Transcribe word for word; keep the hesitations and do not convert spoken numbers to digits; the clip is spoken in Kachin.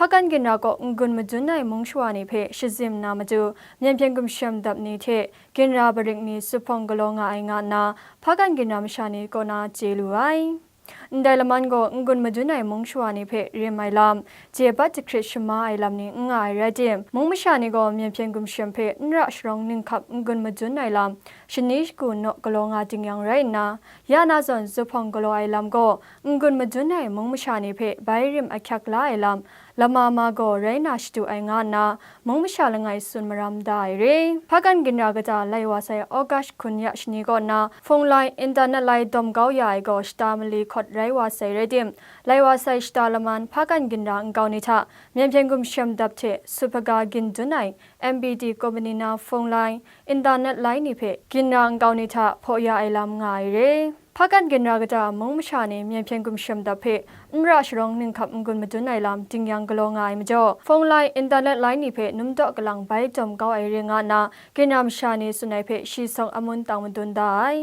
Hpakan ginra kaw n-gun madun ai mung shawa ni hpe shazim na matu, Myen hpyen gumshem dap ni hte ginra barik ni zuphpawng galaw nga ai nga nna, Hpakan ginra masha ni kaw na chye lu ai. Ndai laman gaw n-gun madun ai mung shawa ni hpe rim ai lam, je bat jahkrit shama ai lam ni n nga ai rai tim, mung masha ni gaw Myen hpyen gumshem hpe n ra sharawng ninghkap n-gun madun ai lam, shani shagu naw galaw nga ding yang rai nna, ya na zawn zuphpawng galaw ai lam gaw n-gun madun ai mung masha ni hpe bai rim ahkyak la ai lam, lama ma gaw rai na shadu ai nga nna, mung masha langai tsun maram da ai re. Hpakan ginra kata lai wa sai August hkun ya shani kaw nna, phone lai, internet lai dawm kau ya ai gaw shata mali hkawt rai wa sai rai tim, lai wa sai shata laman hpakan ginra nkau ni hta, Myen hpyen gumshem dap hte suhpaga gin dun ai M B D company na phone lai, internet lai ni hpe ginra nkau ni hta hpaw ya ai lam nga ai re. Hpakan ginra kata mung masha ni Myen hpyen gumshem dap hpe n ra sharawng ninghkap n-gun madun ai lam ding yang galaw nga ai majaw, phone lai, internet lai ni hpe num daw kalang bai dawm kau ai re nga nna, ginra masha ni tsun ai hpe shi sawng amun tang madun da ai.